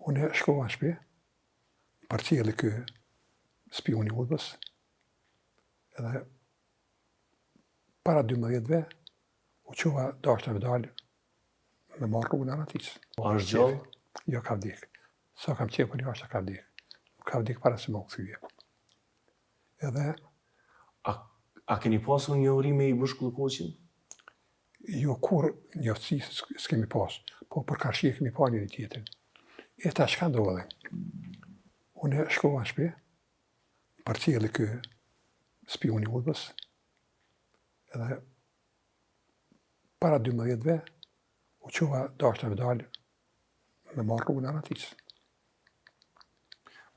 Unë shkova në shpi, më përcjelli ky spiuni i udbës, edhe para 12-ve, u çova dashta me dalë me marrë rrugën e arratisë. A është gjallë? Jo, ka vdek. Sa kam qenë për jashtë, ka vdek. Ka vdek para se me u kthye. Edhe... A, a keni pasur njohuri me Ibush Kllokoqin? Jo, kurrë njoftësi s'kemi pas, po për karshi e kemi pa njëri tjetrin. E tash çka ndodhi? Unë shkova në shpi, më përcjelli ky spiuni i udbës, edhe para 12-ve, u çova dashta me dalë me marrë rrugën e arratisë.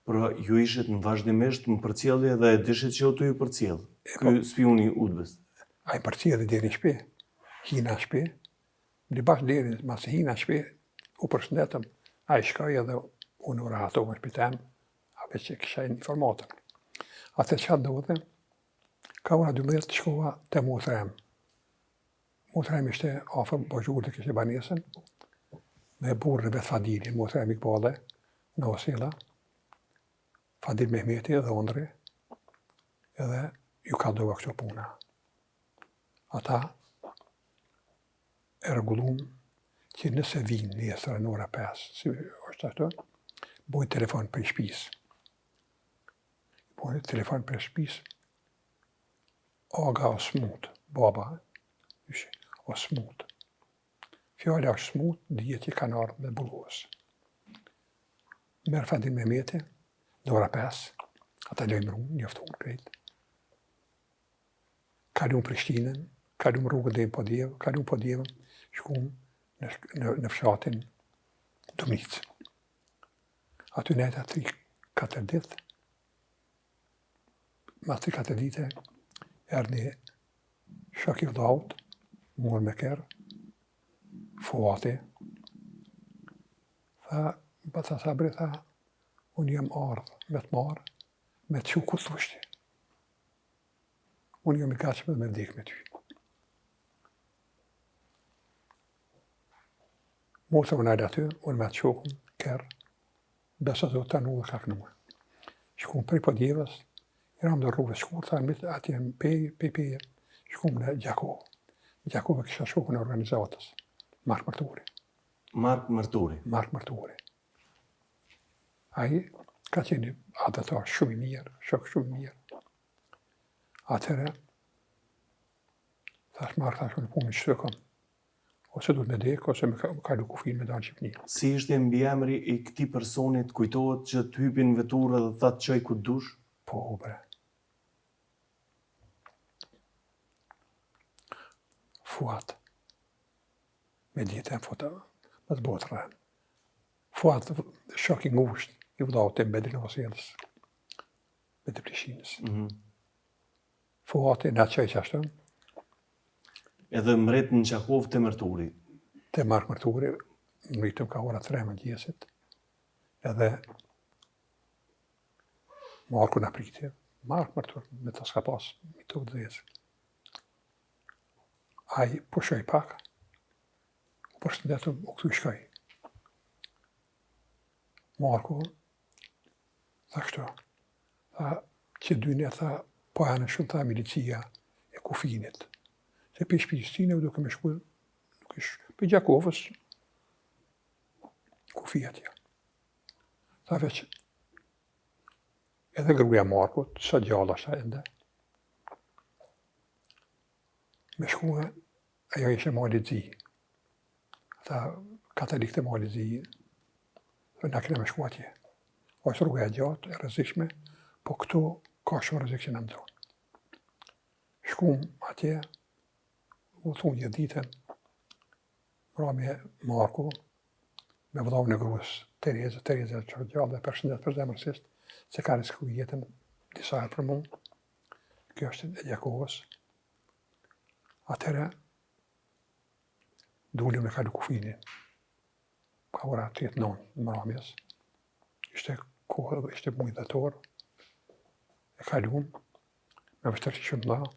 Pra, ju ishit në vazhdimisht në përcjellje dhe e dishit që o tu ju përcjell, ky po, spiuni i udbës. Ai përcjelli deri në shpi, hina në shpi, në bash deri, masi hina në shpi, u përshëndetëm, ai shkoi edhe unë u rahatova në shpi tem, a veç që kisha informatën. Atë çka ndodhi, ka ora 12 shkova te motra jem. Motra jem ishte afër Bozhurtë kishte banesën, me burrin e vet Fadilin, motra jem Ikballe, Novosella, Fadil Mehmeti dhe Ondri, edhe ju kallzova kështu puna. Ata e rregullum që nëse vinë nesër në ora 5, si është ashtu, bojnë telefon prej shpisë. Bojnë telefon prej shpisë, Aga o smut, baba, ishe, o smut. Fjala është smut, dihet që kanë ardhë me burgos. Merr Fadil Mehmeti, në ora 5, ata lajmërun, njoftun krejt. Kalum Prishtinën, kalum rrugën deri në Podujevë, kalum Podujevën, shkum në, në, në fshatin Dumnicë. Aty nejta 3-4 ditë, Mas 3-4 dite, erdhi shok i vllaut, mor me kerr, Fuati, tha, pa tha Sabri, tha, unë jam ardhë me të marrë, me të çu ku thush ti. Unë jam i gatshëm edhe me vdekë me ty. Motra u nal aty, unë me atë shokun, kerr, Besa Zot ta nudhë ka kënue. Shkum prej Podujevës, i ramë do rrugë shkurta, në mitë atje në Pejë, pej Peje, shkum në Gjakovë. Në Gjakovë kisha shokun e organizatës, Mark Mërturi. Mark Mërturi. Mark Mërturi. Ai ka qenë atdhetar shumë i mirë, shok shumë i mirë. Atëherë, thash Mark, thash unë punën që të kom. Ose duhet me dek, ose me kalu kufin me dalë Shqipni. Si ishte mbiemri i këtij personi të kujtohet që të hypi në veturë dhe tha të çoj ku të dush? Po, bre. Fuat. Me ditë e Fuat, me të botë rrenë. Fuat, shok i ngushtë, i vllaut tim Bedri Novosellës, Bedri Prishinës. Mm -hmm. Fuati na çoi qashtu. Edhe mrrit në Gjakovë te Mërturi. Te Mark Mërturi, mrritëm ka ora 3 mëngjesit, edhe Marku na priti, Mark Mërturi, me të s'ka pas, mi të dhezë. Ai pushoi pak, u përshëndetëm, u kthy shkoi. Marku, tha kështu, tha, që dy ne, tha, po e shumë, tha, milicia e kufinit. Se prej shpisë tine, duke me shku, duke sh, prej Gjakovës, kufi atje. Tha veç, edhe gruja Markut, sa gjallë është ende, me shku, ajo ishe Malit Zi, ata katolikët e Malit Zi, dhe na kena me shku atje. Është rruga e gjatë, e rrezikshme, po këtu ka shumë rrezik që na nxonë. Shkum atje, u thunë një ditën, mramje Marku, me vëllaun e gruas Tereza, Tereza që është gjallë dhe përshëndes përzemërsisht, se ka risku jetën disa herë për mu, kjo është e Gjakovës. Atëherë, Dulim me kalu kufinin, ka ora 8-9 në mramjes, ishte kohë, ishte muj dhjetor, e kalum, me vështirësi shumë të mëdha.